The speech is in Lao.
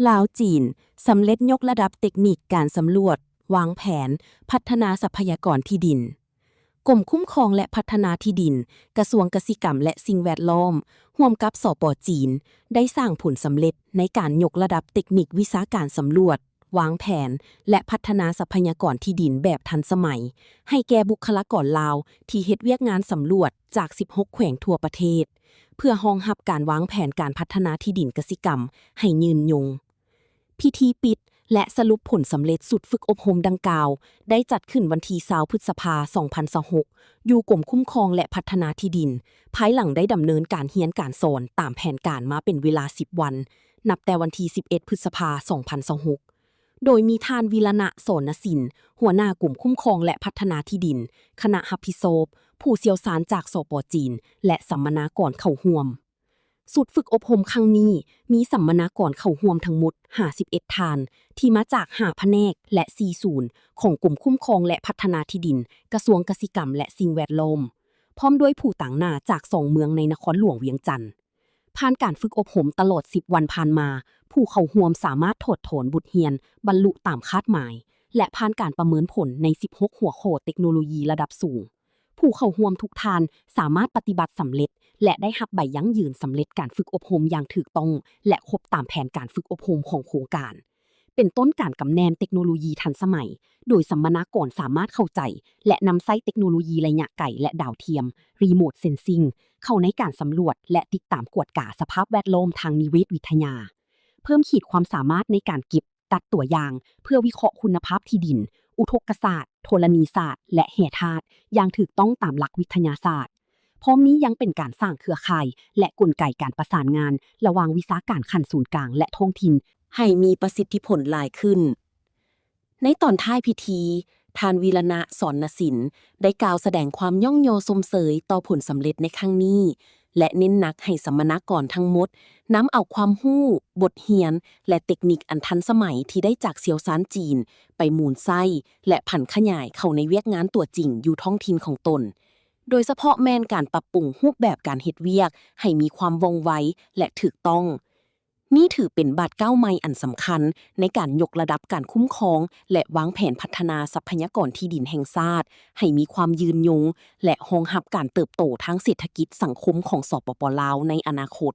ລາວ-ຈີນ ສຳເລັດຍົກລະດັບເຕັກນິກການສຳຫຼວດ, ວາງແຜນ, ພັດທະນາຊັບພະຍາກອນທີ່ດິນ. ກົມຄຸ້ມຄອງ ແລະ ພັດທະນາທີ່ດິນ, ກະຊວງກະສິກຳ ແລະ ສິ່ງແວດລ້ອມ ຮ່ວມກັບ ສປ ຈີນ ໄດ້ສ້າງຜົນສຳເລັດໃນການຍົກລະດັບເຕັກນິກວິຊາການສຳຫຼວດ, ວາງແຜນ ແລະ ພັດທະນາຊັບພະຍາກອນທີ່ດິນແບບທັນສະໄໝ ໃຫ້ແກ່ບຸກຄະລາກອນລາວທີ່ເຮັດວຽກງານສຳຫຼວດຈາກສິບຫົກແຂວງທົ່ວປະເທດ, ເພື່ອຮອງຮັບການວາງແຜນການພັດທະນາທີ່ດິນກະສິກຳໃຫ້ຍືນຍົງ. ພິທີປິດ ແລະ ສະຫຼຸບຜົນສຳເລັດຊຸດຝຶກອົບຮົມດັ່ງກ່າວ ໄດ້ຈັດຂຶ້ນວັນທີຊາວ ພຶດສະພາ ສອງພັນຊາວຫົກ ຢູ່ກົມຄຸ້ມຄອງ ແລະ ພັດທະນາທີ່ດິນ, ພາຍຫຼັງໄດ້ດຳເນີນການຮຽນການສອນຕາມແຜນການມາເປັນເວລາສິບວັນ, ນັບແຕ່ວັນທີສິບເອັດ ພຶດສະພາ ສອງພັນຊາວຫົກ ໂດຍມີທ່ານ ວິລະນະ ສອນນະສິນ ຫົວໜ້າກົມຄຸ້ມຄອງ ແລະ ພັດທະນາທີ່ດິນ, ຄະນະຮັບຜິດຊອບ, ຜູ້ຊ່ຽວຊານຈາກ ສປ ຈີນ ແລະ ສຳມະນາກອນເຂົ້າຮ່ວມ. ຊຸດຝຶກອົບຮົມຄັ້ງນີ້ມີສຳມະນາກອນເຂົ້າຮ່ວມທັງໝົດຫ້າສິບເອັດທ່ານ ທີ່ມາຈາກຫ້າພະແນກ ແລະ ສີ່ສູນຂອງກົມຄຸ້ມຄອງ ແລະ ພັດທະນາທີ່ດິນ, ກະຊວງກະສິກຳ ແລະ ສິ່ງແວດລ້ອມ, ພ້ອມດ້ວຍຜູ້ຕາງໜ້າຈາກສອງເມືອງໃນນະຄອນຫຼວງວຽງຈັນ. ຜ່ານການຝຶກອົບຮົມຕະຫຼອດສິບວັນຜ່ານມາ, ຜູ້ເຂົ້າຮ່ວມສາມາດຖອດຖອນບົດຮຽນ, ບັນລຸຕາມຄາດໝາຍ ແລະ ຜ່ານການປະເມີນຜົນໃນສິບຫົກຫົວຂໍ້ເຕັກໂນໂລຢີລະດັບສູງ. ຜູ້ເຂົ້າຮ່ວມທຸກທ່ານສາມາດປະຕິບັດສຳເລັດ ແລະ ໄດ້ຮັບໃບຢັ້ງຢືນສຳເລັດການຝຶກອົບຮົມຢ່າງຖືກຕ້ອງ ແລະ ຄົບຕາມແຜນການຝຶກອົບຮົມຂອງໂຄງການ, ເປັນຕົ້ນການກຳແໜ້ນເຕັກໂນໂລຢີທັນສະໄໝ, ໂດຍສຳມະນາກອນສາມາດເຂົ້າໃຈ ແລະ ນຳໃຊ້ເຕັກໂນໂລຢີໄລຍະໄກ ແລະ ດາວທຽມ, Remote Sensing ເຂົ້າໃນການສຳຫຼວດ ແລະ ຕິດຕາມກວດກາສະພາບແວດລ້ອມທາງນິເວດວິທະຍາ, ເພີ່ມຂີດຄວາມສາມາດໃນການເກັບ ຕັດຕົວຢ່າງເພື່ອວິເຄາະຄຸນນະພາບທີ່ດິນ, ອຸທົກກະສາດ, ທໍລະນີສາດ ແລະ ແຮ່ທາດຢ່າງຖືກຕ້ອງຕາມຫຼັກວິທະຍາສາດ. ພ້ອມນີ້ຍັງເປັນການສ້າງເຄືອຂ່າຍ ແລະ ກົນໄກການປະສານງານລະຫວ່າງວິຊາການຂັ້ນສູນກາງ ແລະ ທ້ອງຖິ່ນ ໃຫ້ມີປະສິດທິຜົນຫຼາຍຂຶ້ນ. ໃນຕອນທ້າຍພິທີ, ທ່ານ ວິລະນະ ສອນນະສິນ ໄດ້ກ່າວສະແດງຄວາມຍ້ອງຍໍຊົມເຊີຍຕໍ່ຜົນສຳເລັດໃນຄັ້ງນີ້ ແລະ ເນັ້ນໜັກໃຫ້ສຳມະນາກອນທັງໝົດນຳເອົາຄວາມຮູ້, ບົດຮຽນ ແລະ ເຕັກນິກອັນທັນສະໄໝທີ່ໄດ້ຈາກຊ່ຽວຊານຈີນ ໄປໝູນໃຊ້ ແລະ ຜັນຂະຫຍາຍເຂົ້າໃນວຽກງານຕົວຈິງຢູ່ທ້ອງຖິ່ນຂອງຕົນ, ໂດຍສະເພາະແມ່ນການປັບປຸງຮູບແບບການເຮັດວຽກໃຫ້ມີຄວາມວ່ອງໄວ ແລະ ຖືກຕ້ອງ. ນີ້ຖືເປັນບາດກ້າວໃໝ່ອັນສຳຄັນໃນການຍົກລະດັບການຄຸ້ມຄອງ ແລະ ວາງແຜນພັດທະນາຊັບພະຍາກອນທີ່ດິນແຫ່ງຊາດໃຫ້ມີຄວາມຍືນຍົງ ແລະ ຮອງຮັບການເຕີບໂຕທາງເສດຖະກິດສັງຄົມຂອງ ສປປ ລາວ ໃນອະນາຄົດ.